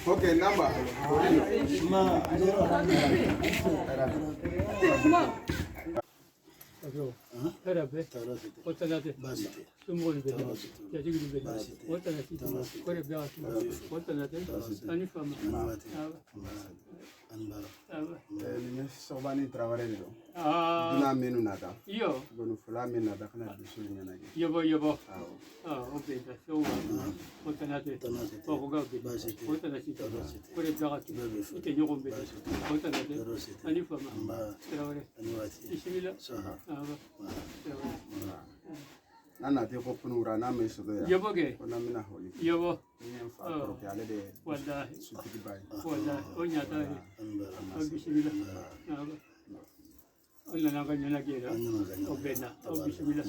Okay, number. Nana te ko punura na me so ya. Yobo ke. Ko na mina holi. Yobo. Ni en fa ko ke ale de. Wallahi. Sutigi bay. Wallahi o nyata ni. Bismillah. Allah na ka nyana ke ra. O bena. O bismillah.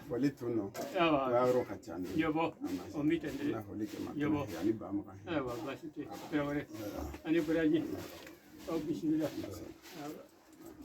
Foli tuno. Awa. Ya ro ka chande. Yobo. O mitende. Na holi ke ma. Yobo. Yani ba ma ka. Awa basi te. Traore. Ani baraji. O bismillah.